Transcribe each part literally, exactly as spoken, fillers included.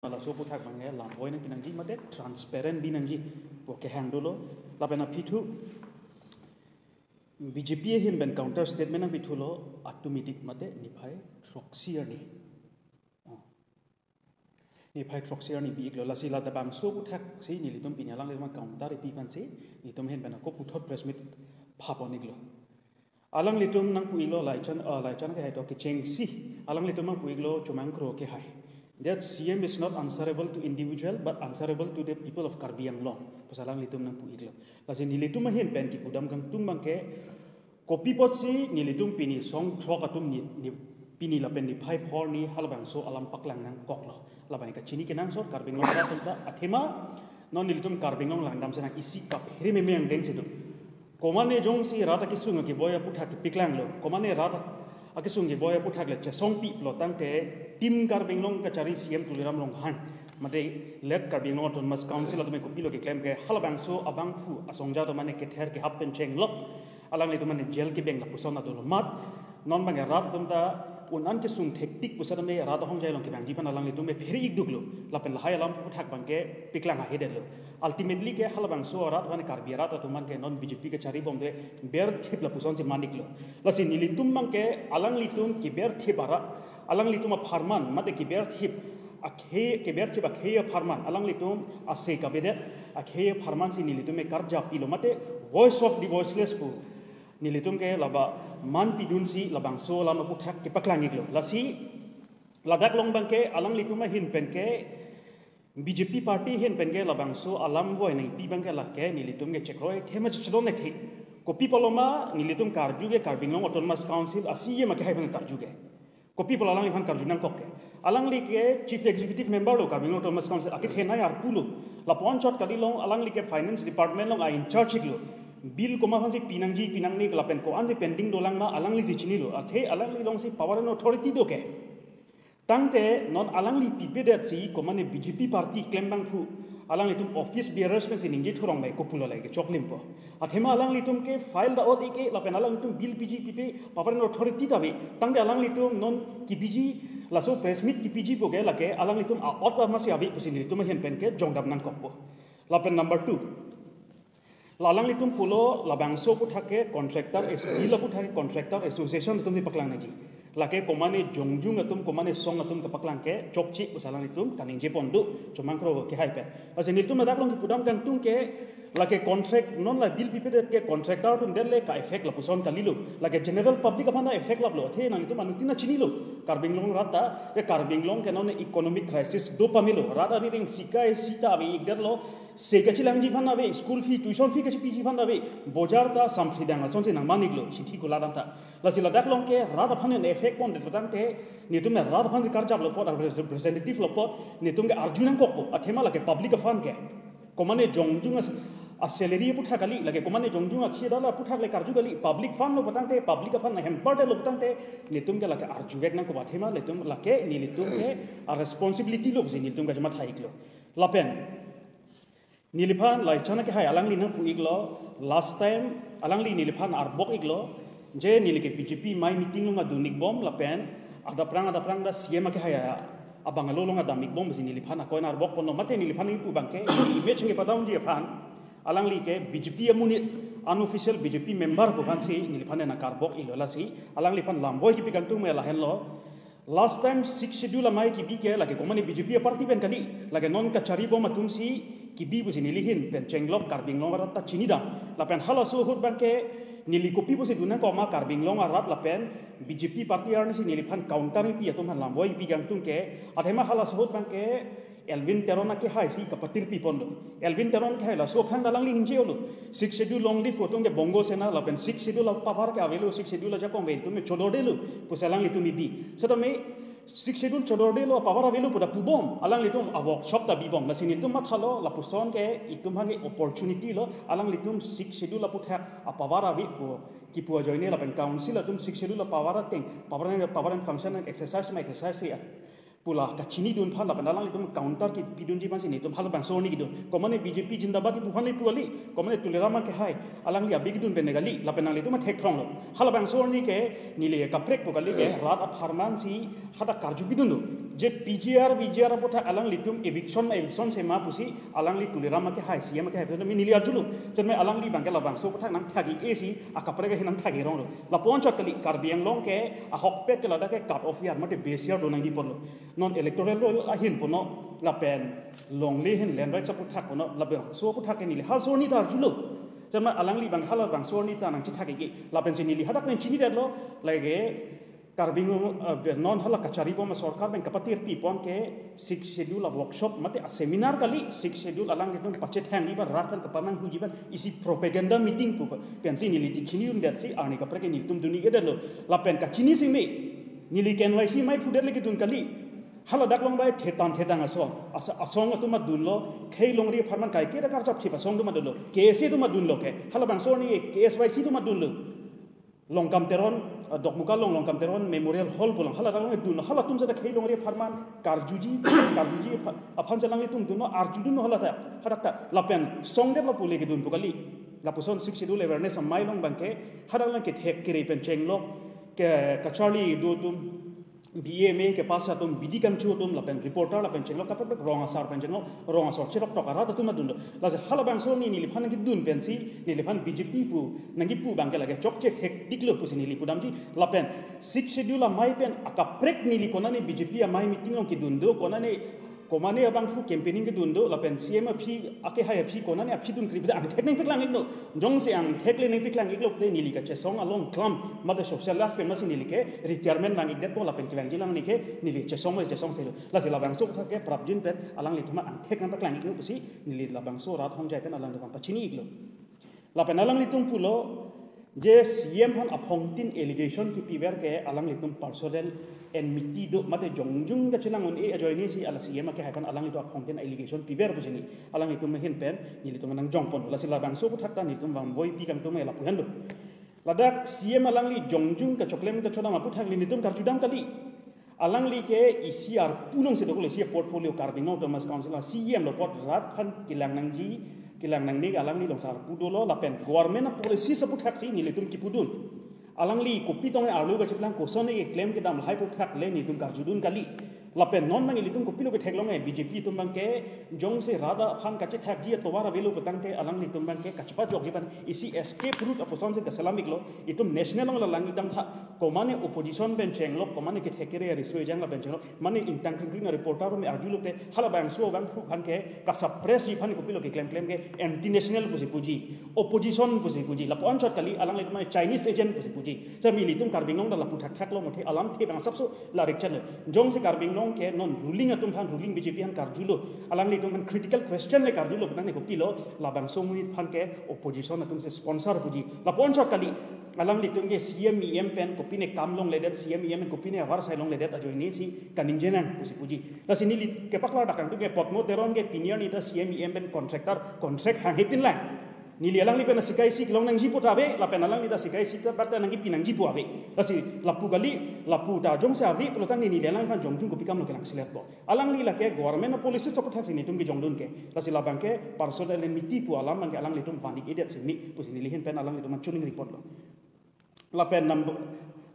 Laso aputhak abangke lamvoi nangpi nangji mate transparent pi nangji pu kehang dolo. Lapen aphi thu B J P ahin pen counter statement nangpi thulo, atum idip mate niphai throksi arni. Oh. Niphai throksi arni pi-iklo, lasi labangso aputhak si nelitum pini alanglitum counter ipi aphansi nelitum ahin pen ako puthot press meet phapon-iklo. Alanglitum nangpu-iklo, Laichan, ah, Laichan akehai to kechengsi. Alanglitum nangpu-iklo Chomang Kro akehai that C M is not answerable to individual but answerable to the people of Karbi Anglong pusi alanglitum nangpu-iklo. Lasi nelitum ahin pen kipudam kangtung abangke, kopi apotsi nelitum pini song throk atum ni, ni pini lapen niphai phor arni halabangso alam paklang nangkoklo. Labang kachini kenangsot Karbi Anglong arat atum ta, athema non nelitum Karbi Anglong langdam senang isi kaphere meme angdeng si do. Komane jongsi rat akesung akeboi aputhak kepaklanglo, komane rat akesung keboi aputhak le chesongpilo tangte Team Karbi Anglong kachari C M Tuliram Ronghang mate late Karbi Anglong Autonomous Council atum kopilo keklem ke halabangso abangphu asongja atum mane kether kehap pen chenglok, alanglitum mane jail kebeng lapuson adolo mat. Non abangke rat atum ta un-an kesung thektik pusat ame rat ahongjai along kevangji aphan alanglitum me phere-ikduklo. Lapen lahai alam aputhak abangke paklang ahedetlo. Ultimately ke halabangso arat mane Karbi arat atum abangke non B J P kachari bomde berthip lapusonsi man-iklo. Lasi nelitum abangke alanglitum keberthip arat, alanglitum apharman mate keberthip akhei, keberthip akhei apharman, alanglitum ase kavedet akhei apharman si nelitum me karjapilo mate voice of the voiceless pu nelitum ke laba man pidunsi labangso alam aputhak kepaklang-iklo. Lasi ladak along abangke alanglitum ahin pen ke B J P party ahin pen ke labangso alam voi nangpi abangke lake nelitum ke chekroikre ma chedon-ikre. Kopi apotlo ma nelitum karju ke Karbi Anglong Autonomous Council a C M akehai aphan karju ke. Kopi apotlo alangliphan karju nangkok ke? Alangli ke Chief Executive Member lo Karbi Anglong Autonomous Council, akethenei arpu lo. Lapu-an chot kalilong alangli ke Finance Department along a-in-charge-iklo. Bill komat aphansi pinangji pinangne lapen ko-ansi pending dolang ma alanglisi chinilo. Athe alangli alongsi power and authority do ke. Tangte non alangli pipedetsi komane B J P party klem abangphu alanglitum office bearers pensi ningje thurong bai kopulo lake choklimpo. Athema alanglitum ke file ta ot-ik-e lapen alanglitum bill piji pipe power and authority ta ave. Tangte alanglitum non kipiji, laso press meet kipiji pu ke lake alanglitum a-ot amatsi ave pusi nelitum ahin pen ke jongdam nangkokpo. Lapen number two, la alanglitum pulo labangso aputhak ke contractor as-, bill aputhak ke contractor association atumsi paklang nangji. Lake komane jongjung atum, komane song atum kepaklang ke chokche pusi alanglitum kaningje pon do, Chomang Kro akehai pen. Lasi nelitum ladak along kipudam kangtung ke lake contract, non la bill pipedet ke contractor atum det le ka-effect lapuson kalilo. Lake general public aphan ta effect laplo. Athe nanglitum anuttin ta chinilo, Karbi Anglong rat ta ke Karbi Anglong ke non economic crisis do pamelo. Rat ari ring sikai sita ave-ikdetlo. Se kachilangji aphan ave, school fee, tuition fee kachipiji aphan ave, bojar ta samphridang asonsi nangman-iklo, chithi kuladang ta. Lasi ladak along ke rat aphan en effect pondet pu tangte, nelitum rat aphansi karjaplo apot, representative lo apot, nelitum ke arju nangkokpo, athema lake public aphan ke. Komane jongjung as-, a-salary aputhak kali, lake komane jongjung akhia dala aputhak le karju kali, public fund lo pu tangte, public aphan hamper detlo pu tangte, nelitum ke lake arjuvek nangkokpo, athema nelitum lake, nelitum ke a-responsibility lo si nelitum ke jama tha-iklo. Lapen neliphan Laichan akehai alangli nangpu-iklo, last time alangli neliphan arbok-iklo, je neli ke B J P amei meeting along adun-ikbom lapen adap prang adap prang ta C M akehai abang alo along adam-ikbom pusi neliphan akoin arbok ponlo mate neliphan nangpu abangke image nangkepadamji aphan alangli ke B J P amonit, unofficial B J P member pu aphansi neliphan nangkarbok-iklo, lasi alangliphan lamvoi kipi kangtung me lahenlo. Last time Sixth Schedule amei kibi ke lake komane B J P aparty pen kali, lake non kachari bom atumsi kibi pusi neli ahin pen chenglok Karbi Anglong arat ta chinidam. Lapen halaso ahut abangke neli kopi pusi dun nangkok ma Karbi Anglong arat lapen B J P party arnisi neliphan counter pi atum aphan lamvoi pi kangtung ke, athema halaso ahut abangke Elwin Teron akehai si kapatir pi ponlo. Elwin Teron akehai laso aphan alangli ningje-iklo. Sixth Schedule long live pu atum ke Bongo Sena lapen Sixth Schedule apower ke avelo, Sixth Schedule ajakong ave, itum me chodordelo pusi alanglitum ibi. Setame Sixth Schedule chodordelo, apower avelo pu ta pubom. Alanglitum a-workshop ta bibom. Lasi nelitum mathalo, lapuson ke itum aphan ke opportunity lo. Alanglitum Sixth Schedule aputhak apower ave pu kipu ajoine lapen council atum Sixth Schedule apower ateng, power and, power and function and exercise ma exercise ya pu la kachinidun aphan lapen alanglitum counter kipidunji aphansi nelitum halabangso arni kidun. Komane B J P zindabad kipu aphan le pu kali, komane Tuliram akehai alangli abi kidun pen kali, lapen nanglitum athek thronglo. Halabangso arni ke neli kaprek pu kali ke rat apharman si hadak karju pidunlo. Je P G R, V G R aputhak alanglitum eviction, eviction sema pusi alangli Tuliram akehai, C M akehai, neli arjulo. Setame alangli abangke labangso aputhak nangthak-ik-e si, akaprek ahin nangthak-ik rong lo. Lapu-an chot kali, Karbi Anglong ke ahokpet ke ladak ke cut off yar mate base yar do nangji ponlo. Non electoral roll ahin punon, lapen longle ahin land rights aputhak punon, labangso aputhak ke neli halaso arni ta arjulo. Setame alangli abang halabangso arni ta nangchethak-ik-e. Lapensi neli hadak pen chinidetlo, lake Karbi Anglong, eh, non hala kachari bom asorkar pen kapatirpi pon ke Sixth Schedule a-workshop mate a-seminar kali, Sixth Schedule alanglitum pachethangji abang, rat pen kapamanghuji abang, isi propaganda meeting pu pensi neli chini un det si arni kaprek ke nelitum dun-ik-edetlo. Lapen kachini si me, neli ke N Y C amei phudet le kedun kali. Haladak along bai thetang thetang asong, asa-, asong atum dunlo, khei longri apharman kaike ta karchap thip asong atum dunlo, K S A atum dunlo ke, halabangso arni K S Y C atum dunlo. Longkam Teron, ah, Dokmoka along Longkam Teron Memorial Hall pu along, haladak along dunlo, halatum seta khei longri apharman karjuji, karjuji apha-, aphan si alanglitum dunlo, arjudunlo haladak, hadak ta, lapen songdet lapu le kedun pu kali. Lapuson Sixth Schedule awareness amei along abangke, hadak along kethek kere pen chenglok, ke, kacharli do atum, B A M A kepass atum, B D kangchu atum, lapen reporter, lapen chenglok kaprek rong asar pen chenglok, rong asor cherok tok arat atum dunlo. Lasi halabangso arni neliphan kedun pensi, neliphan B J P pu nangkipu abangke lake chokche thekdiklo pusi neli pudamji. Lapen Sixth Schedule amei pen akaprek neli konane B J P amei meeting along kedun do, konane komane abangphu campaigning kedun do, lapen C M aphi, akehai aphi, konane aphi dun kri, angthek nangpaklang-iklo. Jongsi angthek le nangpaklang-iklo te neli kachesong along klam, mate social life pen masi neli ke retirement nang-ikdetpo, lapen kelangji lang neli ke neli chesong le chesong selo. Lasi labangso aputhak ke prapjin pen alanglitum angthek nangpaklang-iklo pusi neli labangso rat hongjai pen alanglitum pachini-iklo. Lapen alanglitum pulo, je C M aphan aphongtin allegation kipiver ke alanglitum personal enmity do mate jongjung kachelang un-e ajoine si ala C M akehai aphan alanglitum aphongtin allegation piver pusi neli alanglitum ahin pen nelitum nangjong pon. Lasi labangso aputhak ta nelitum vangvoipi kangtung lapu henlo. Ladak C M alangli jongjung kachoklem kachodam aputhak nelitum karjudam kali. Alangli ke isi arpu along si dokok, isi portfolio Karbi Anglong Autonomous Council C M lo apot rat aphan kelang nangji, kelang nangne alangli along si arpu dolo, lapen government a-policies aputhak si nelitum kipudun. Alangli kopi tong arlo kacheplang, koson keklem kedam lahai aputhak le nelitum karjudun kali. Lapen non abang ilitum kopilo ketheklonge, B J P atum abangke jongsi rat aphan kachethakji atovar avelo putangte alanglitum abangke kachepajokji aphan isi escape route apuson si kaselam-iklo. Itum national along lang-ik damtha, komane opposition pen chenglok, komane kethek kere riso ejang lapen chenglok, mane ingtang kring kring reporter atum arjulok te halabangso abangphu aphan ke kasuppress-ji aphan kopilo keklemklem ke anti national pusi puji, opposition pusi puji, lapu-an chot kali alanglitum mane Chinese agent pusi puji. Setame ilitum Karbi Anglong ta lapu thakthaklo, muthe alamthe abang asapso la rikchanlo. Jongsi Karbi Anglong ke non ruling atum aphan, ruling B J P aphan karjulo, alanglitum aphan critical question le karjulo, nang ne kopilo, labangso amonit aphan ke opposition atum si sponsor puji. Lapu-an chot kali, alanglitum ke C M E M pen kopine kam longledet, C M E M pen kopine avar sai longledet ajoine si kaningje nang pusi puji. Lasi neli kepaklar dak kangtung ke Padma Teron ke pini arni ta C M E M pen contractor, contract hanghe pinlang. Neli alangli pen asikai isi kelong nangji pu ta ave, lapen alangli ta asikai isi ta bak ta nangkipi nangji pu ave. Lasi lapu kali, lapu ta jongsi ave pulotangte neli alangphan jongjung kopi kam lo kelang selet bo. Alangli lake government a-policy chokthak si nelitum kejongdun ke. Lasi labangke personal enmity pu alam abangke alanglitum van-ik-edet si me pusi neli ahin pen alanglitum aphan choningri apotlo. Lapen number,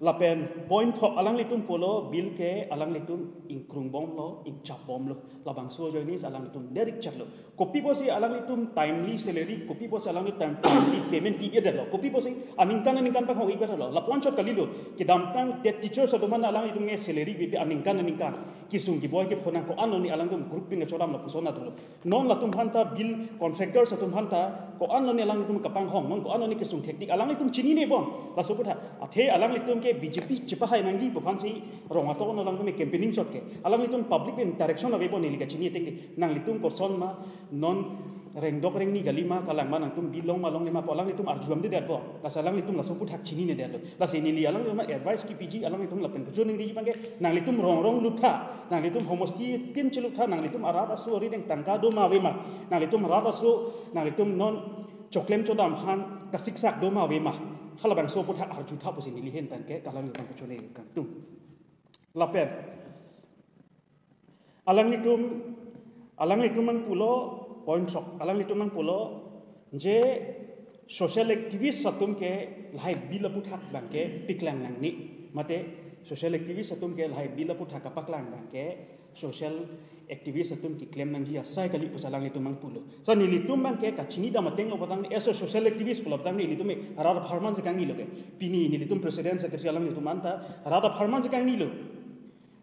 lapen point kho alanglitum pulo bill ke alanglitum ingkrung bomlo, ingchap bomlo. Labangso ajoine si alanglitum derek chatlo. Kopi pusi alanglitum timely salary, kopi pusi alanglitum time, timely payment pi-edetlo. Kopi pusi aningkan aningkan panghong-ik-edetlo. Lapu-an chot kalilo. Kedamtang TET teachers atum aphan alanglitum ke salary pipe aningkan aningkan. Kesung keboi kephonang ko-an lone alanglitum grouping kechodam lapuson atumlo. Non latum aphan ta bill contractors atum aphan ta ko-an lone alanglitum kapanghong, non ko-an lone kesung thektik alanglitum chinine bom. Laso aputhak, athe alanglitum ke B J P chepahai nangji pu aphan si rong ato-an alanglitum campaigning chot ke. Alanglitum public interaction ave bom neli kachini ateng ke. Nanglitum koson ma non rengdok rengni kali ma kalang ma nangtum bill long ma longle ma pu alanglitum arju damdedet bom. Lasi alanglitum laso aputhak chininedetlo. Lasi neli alanglitum advice kipiji, alanglitum lapen kachoningri abangke nanglitum rong rong lutha, nanglitum homosti tin chelutha, nanglitum arat aso arideng tangka do ma ave ma, nanglitum arat aso, nanglitum non choklem chodam aphan kasiksak do ma ave ma, halabangso aputhak arjutha pusi neli ahin pen ke alanglitum kachoningri kangtung. Lapen alanglitum, alanglitum nangpulo, point sok, alanglitum nangpulo, je social activist atum ke lahai bill aputhak abangke piklang nangne, mate social activist atum ke lahai bill aputhak kapaklang abang ke social activist atum keklem nangji asai kali pusi alanglitum abang pulo. So nelitum abang ke kachinidam ateng lo patang, as a social activist pulo patang nelitum ke rat apharman si kangnilo ke. Pini nelitum president secretary alanglitum anta rat apharman si kangnilo.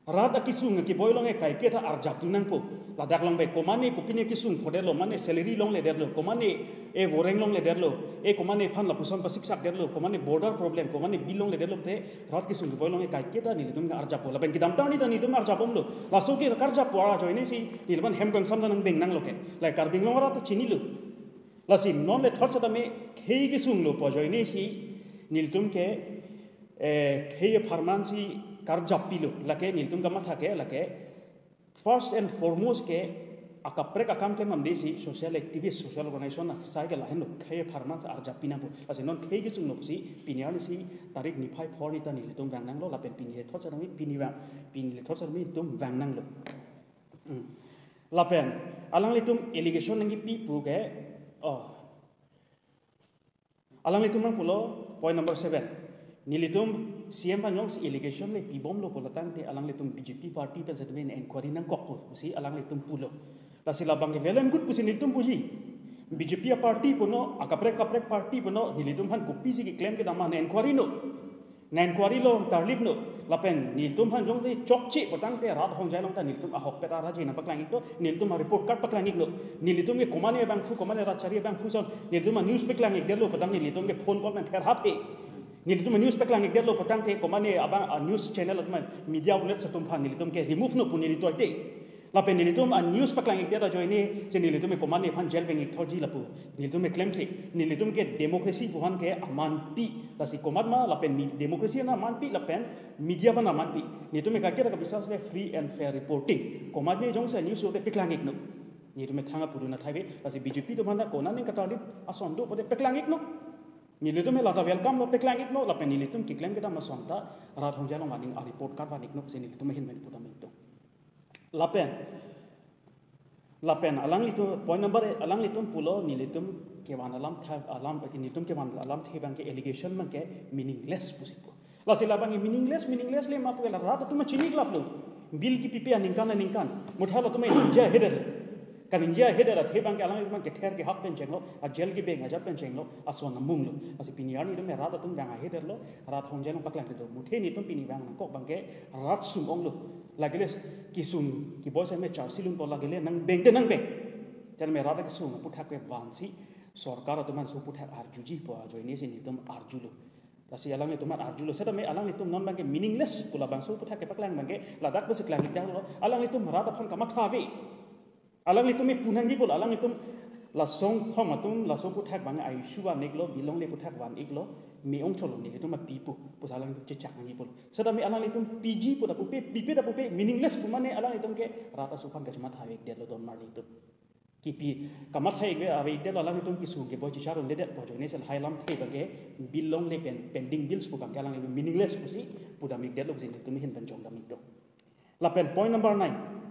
Rat akesung keboi along ke kaiketa arjap dun nangpo. Ladak along bai komane kopine kesung phodetlo, mane salary longledetlo, komane e voreng longledetlo, e komane aphan lapuson pasiksakdetlo, komane border problem, komane bill longledetlo te rat kesung keboi along ke kaiketa nelitum arjappo. Lapen kedamtang arni ta nelitum arjapbomlo. Laso ke karjappo ajoine si nelitum hem kangsam ta nangdeng nanglo ke. Lahai Karbi Anglong arat ta chinilo. Lasi non le thot setame khei kesunglo pu ajoine si nelitum ke, eh, khei apharman si karjap pilo. Lake nelitum kamatha ke lake first and foremost ke akaprek akam klemdamde si social activist, social organization asai ke lahenlo khei apharman si arjap pi nangpo. Lasi non khei kesunglo si pini arni si tarik niphai phor arni ta nelitum vang nanglo lapen pini le thot setame pini vang, pini le thot setame nelitum vang nanglo. Hmm. Lapen alanglitum allegation nangkepi pu ke, oh, alanglitum abang pulo point number seven. Nelitum C M aphan jongsi allegation le pibomlo pulo tangte alanglitum B J P party pen setame inquiry nangkokpo pusi alanglitum pulo. Lasi labang ke well and good pusi nelitum puji. B J P aparty punon, akaprek kaprek party punon, nelitum aphan kopisi keklem kedam ma inquiry non. Na inquiry along tarlipnon, lapen nelitum aphan jongsi chokche pu tangte rat ahongjai along ta nelitum ahokpet arje nangpaklang iknon, nelitum a-report card paklang iknon, nelitum ke komane abangphu, komane rat chari abangphu ason, nelitum a-news paklang ikdetlo pu tang nelitum ke phone call pen therhap he. Nelitum a-news paklang ikdetlo pu tangte komane abang a-news channel atum media outlets atum aphan nelitum ke remove non pu nelitum ate. Lapen nelitum a-news paklang ikdet ajoine si nelitum ke komane aphan jail veng ik thorji lapu. Nelitum ke klemkle. Nelitum ke democracy pu aphan ke amanpi. Lasi komat ma lapen mi-, democracy na amanpi lapen media aphan amanpi. Nelitum ke kaiketa kabisas le free and fair reporting. Komatne jongsi news lote paklang iknon. Nelitum ke thang apudun athai ave. Lasi B J P atum aphan ta konane katarlip ason do pote paklang iknon. Nelitum ke lata welcome lo, paklang iknon lapen nelitum keklem kedam ason ta rat ahongjai along aning a-report card van iknon si nelitum ahin pen pudam iknon. Lapen, lapen alanglitum point number, alanglitum pulo nelitum kevan alamthe, alam, nelitum kevan alamthe abang ke allegation abang ke meaningless pusi pu. Lasi labang ke meaningless, meaningless le ma pu ke la rat atum chini klaplo. Bill kepipe aningkan aningkan. Mutha latum ingjai header. Kaningje ahedet athe abang ke alanglitum abang kether kehak pen chenglo, a-jail kebeng ajat pen chenglo, ason amunglo. Lasi pini arni atum rat atum vang ahedetlo, rat ahongjai along paklangdetlo. Muthe nelitum pini vang nangkok abang ke rat sung onglo. Lake le kesung keboi setame charsi lun po, lake le nangdeng te nangdeng. Setame rat akesung aputhak ke vansi sorkar atum aphan so aputhak arjuji pu ajoine si nelitum arjulo. Lasi alanglitum aphan arjulo. Setame alanglitum non abang ke meaningless pu labangso aputhak kepaklang abang ke ladak pensi klang ikdetlo. Alanglitum rat aphan kamatha ave. Alanglitum ke pu nangji pulo, alanglitum lason akhong atum laso aputhak abang ke I C U van iklo, bill longle aputhak van iklo, me-ong chotlo, nelitum api pu, pusi alanglitum chechak nangji pulo. Setame alanglitum piji pu ta pupe, pipe ta pupe, meaningless pu mane alanglitum ke rat aso aphan kachematha ave ikdetlo don marli atum. Kipi kamatha ik ave ikdetlo, alanglitum kesung keboi chechar un'edet pu ajoine si lahai alamthe abang ke bill longle pen, pending bills pu abang ke alanglitum meaningless pusi pudam ikdetlo pusi nelitum ahin pen chongdam ikdetlo. Lapen point number nine.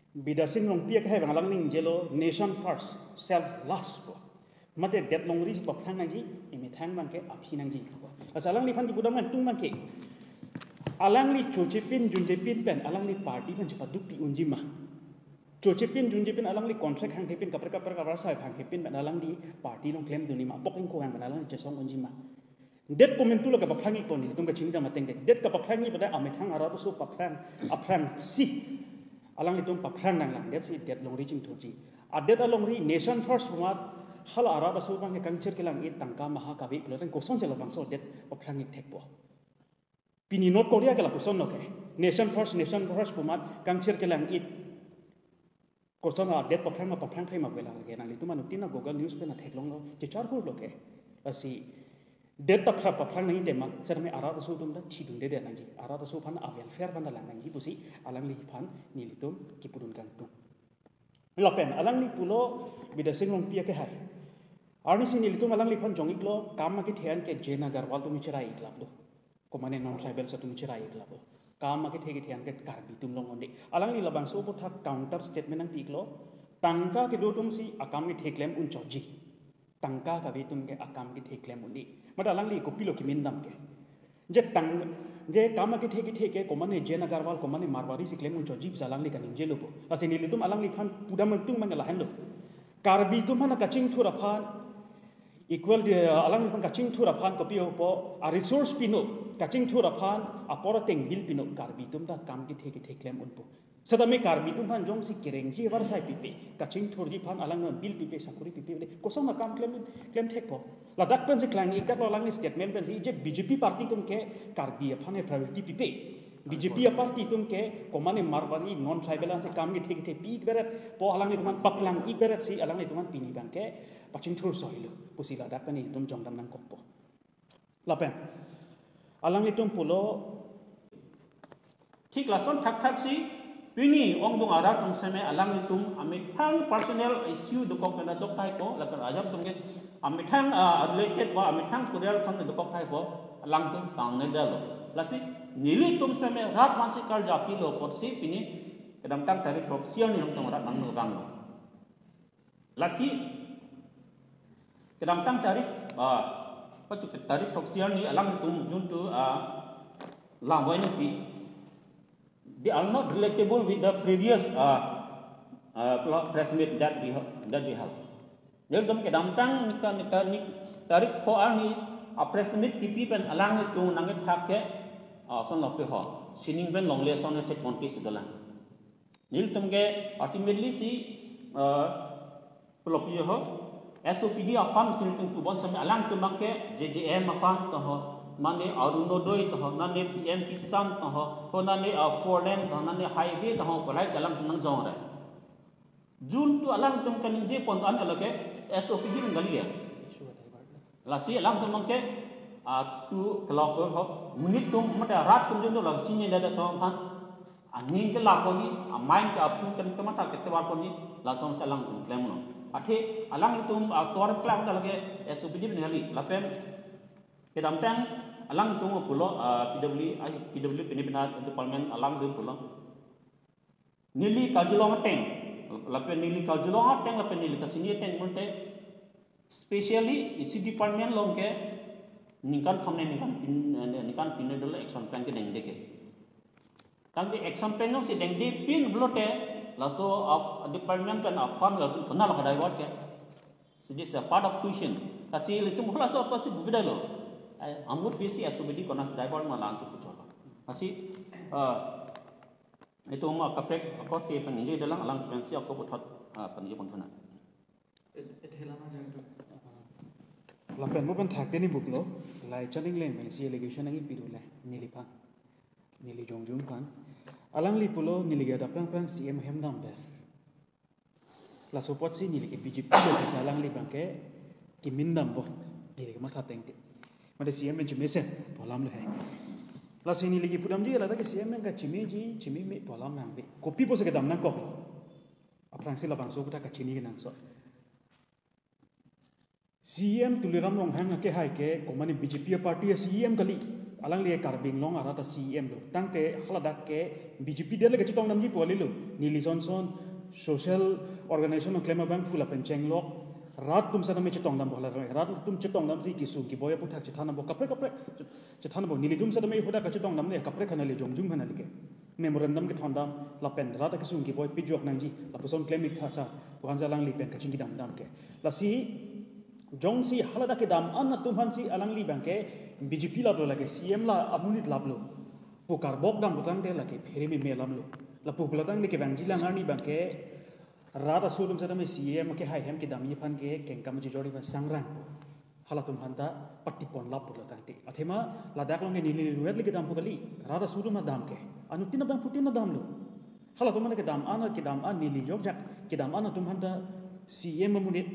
Bidya Sing Rongpi akehai abang alang ningjelo nation first, self last pu. Mate det longri si paphrang nangji, emethang abang ke aphi nangji pu. Lasi alangliphan kepudam nangtung abang ke, alangli chochepin junchepin pen alangli party pen chepadukpi unji ma. Chochepin junchepin alangli contract hangthepin kaprek kaprek avarsai hangthepin pen alangli party along klemdun unji ma. Bok ingko hang pen alangli chesong unji ma. Det komantu lo kapaphrang ikpo, nelitum kachinidam ateng det. Det kapaphrang ikpo, amethang arat aso paphrang, aphrangsi alanglitum paphrang nanglang, det si det longri chingthurji. Adet alongri nation first pu amat hala arat aso abang ke kangchir kelang-it tangka maha kave pulo tangte kosonsi labangso det paphrang ik thekpo. Pini North Korea ke lapuson lo ke. Nation first, nation first pu amat kangchir kelang-it. Koson adet paphrang ma paphrang thai ma pu lake nanglitum anuttin a Google News pen theklonglo, chechar hurlo ke. Lasi det ta phra paphrang nangji tema, setame arat aso atum ta chidundedet nangji, arat aso aphan a-welfare aphan ta lang nangji pusi alangliphan nelitum kepudun kangtung. Lapen alangli pulo Bidya Sing Rongpi akehai. Arnisi nelitum alangliphan jong iklo, kam akethe an ke J N Agarwal atum cherai iklaplo. Komane non-tribal atum cherai iklaplo. Kam akethe kethe an ke Karbi atum along un-e. Alangli labangso aputhak counter statement nangpi iklo. Tangka kedo atum si akam kethe klem unchotji. Tangka kave atum ke akam kethe klem un-e. Mate alangli kopilo kemin dam ke. Je tang, Je kam akethe kethe ke komane Jain Agarwal, komane Marwari si klem uncho jip alangli kaningje lo po. Lasi nelitum alangliphan pudam tung mang lahenlo. Karbi atum aphan kachingthur aphan equal di, alangliphan kachingthur aphan kopi po, a resource pino, kachingthur aphan apor ateng bill pino, Karbi atum ta kam kethe kethe klem unpo. Setame Karbi atum aphan jongsi kerengji avarsai pipe, kachingthurji aphan alang bill pipe, sakuri pipe, kosong akam klem, klem thekpo. Ladak pensi klang-ik daklo alangli statement pensi, je B J P party atum ke Karbi aphan priority pipe. B J P aparty atum ke komane Marwari non tribal ansi kam kethe kethe pi-ik beret po, alanglitum aphan paklang-ik beret si alanglitum aphan pini abang ke pachingthur soilo pusi ladak pen itum jongdam nangkokpo. Lapen alanglitum pulo, thik lason thakthak si pini ongdung arat atum seme alanglitum amethang personal issue dokok pen ajok thaipo, lapen ajok atum ke amethang, ah, related ba amethang kurial ason dokok thaipo, alangtum pangnedetlo. Lasi nelitum seme rat aphansi karjapilo apotsi pini kedamtang tarik throksi arni alangtum rat nangno vanglo. Lasi kedamtang tarik, ah, pachu ke tarik throksi arni alangtum juntu, ah, lamwai nangpi, they are not relatable with the previous, ah, ah, pla-, press meet that we ha-, that we held. Nelitum kedamtang nika, nika, nik-, tarik pho arni a press meet kipi pen alanglitum nangkethak ke, ah, ason lopi ho. Sining pen longle ason check contest dolang. Nelitum ke ultimately si, ah, pulopi ho, S O P D afund nelitum kubon seme alangtum abang ke J J M afund to ho, mane Orunodoi to ho, mane P M Kisan to ho, ho mane, ah, four lane to ho, mane highway to ho, pulai si alangtum nangjong re. Juntu alangtum kaningje pon an lake S O P D pen kali ya. Lasi alangtum abang ke, ah, tu kelok ho, monit atum mate rat atum juntu lak chinine dada atum aphan aning ke laponji, amain ke aphu ken kematha ke tovar ponji, lasonsi alangtum klemlo. Athe alangtum, ah, tovar klemda lake S O P D pen kali, lapen kedamtang alangtum pulo, ah, P W I, P W pini pina department alangtum pulo, neli karjulong ateng, lapen neli karjulong ateng, lapen neli kachini ateng pulote, specially isi department along ke ningkan khamne ningkan pin, eh, ningkan pin dolo action plan kedengde ke. Tangte action plan alongsi dengde pin pulote laso a department pen afund la kona la divert ke. So this is a part of question. Lasi ilitum halaso apotsi bubidalo. Ai, amut bisi S O P D kona divert ma la-ansi puchotlo. Lasi, ah, itum akaprek akorte pen ningjedalang, alang pensi ako puthot, ah, peningje ponthuna. Lapen mo pen thakte ni buklo, Laichan Engleng pensi allegation nangkepi dolo, neliphan, neli jongjung aphan. Alangli pulo neli ke adap prang prang C M ahem damver. Laso apotsi neli ke B J P lo pusi alangli abang ke kemin dampo, neli ke matha tangte. Mate C M pen chemesen pu alam lo he. Lasi neli ke pudamji ladak ke C M pen kachemeji, chememe pu alam nangve. Kopi pusi kedam nangkoklo. Aphrangsi labangso aputhak kachini kenangsot. C M Tuliram Ronghang akehai ke komane B J P aparty a C M kali. Alangli Karbi Anglong arat a C M lo. Tangte haladak ke B J P det le kachetongdamji pu kali lo. Neli son son social organization along klem abang pu lapen chenglok. Rat atum setame chetongdampo hala. Rat atum chetongdamsi kesung keboi aputhak chethan dampo. Kaprek kaprek chethan dampo. Nelitum setame hadak kachetongdam ne kaprek hana le jongjung hana le ke. Memorandum kethondam lapen rat akesung keboi pejok nangji lapuson klem-ik tha sa pu-ansi alangli pen kachingki damdam ke. Lasi jongsi haladak kedam an atum aphansi alangli abang ke B J P laplo lake C M la amonit laplo pu karbok dam putangte lake phere meme alamlo. Lapu pulo tangte kevangji alang arni abang ke rat aso atum setame C M akehai ahem kedamji aphan ke kengkam chijorji aphan sangrang. Halatum aphanta patipon lap pulo tangte. Athema ladak along ke neli rinwet le kedam pu kali. Rat aso atum adam ke. Anuttin adamthu tin adamlo. Halatum aphanta kedam an, kedam an neli jokjak kedam an atum aphanta C M amonit,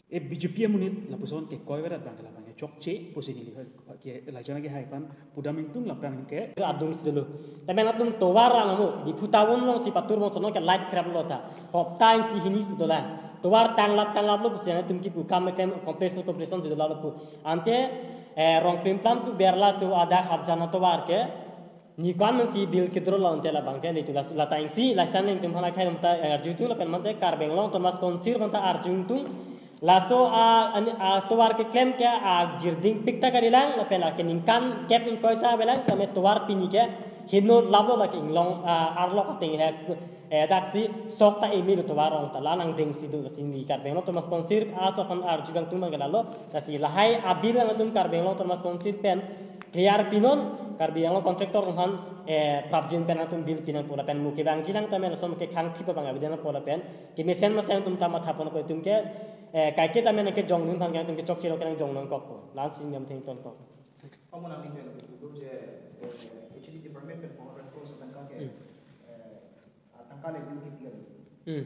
eh, B J P amonit, lapuson kekoi verat abang ke labang ke chokche pusi neli ke Laichan akehai aphan pudam ingtung lapen ke. Adung si dolo. Temen atum tovar ang amu, Diphu town alongsi patur bong sono ke light krap lo ta. Hopta isi hini si dolang. Tovar tanglap tanglap lo pusi atum kipu kam kem complex lo complex si dolang lo pu. Ante, eh, rong plim plam tu berla su ada hapjana tovar ke. Nikan man si bill kedro lo ante labang ke, nelitum la su lata isi, Laichan Engleng atum aphan akhai aphanta, eh, arjutung lapen mate Karbi Anglong Autonomous Council aphanta arjutung. Laso a, ani, a tovar keklem ke a jirding pik ta kalilang, lapen a keningkan kep ingkoi ta avelang, tame tovar pini ke heno laplo, lake inglong, a, arlok ateng he, eh, daksi sok ta imi lo tovar rong ta la nangdengsi do, lasi neli Karbi Anglong Autonomous Council aso aphan arju kangtung abang ke lalo, lasi lahai a bill nangtum Karbi Anglong Autonomous Council pen clear pinon, Karbi Anglong contractor atum aphan, eh, prapjin pen nangtum bill pinangpo lapen mo kevangjilang tame laso mo kekhang thip abang avedet nangpo lapen kemesen mesen atum ta matha ponpo, itum ke, eh, kaike tame nangkejong atum aphan ke nangtum ke chokchelo ke nangjong nangkokpo. La-ansi niam thengton kok. Pamona ni pen itu je, eh, H D department pen four hundred crores tangka ke, Hmm. eh, tangka le bill ke tiga. Hmm.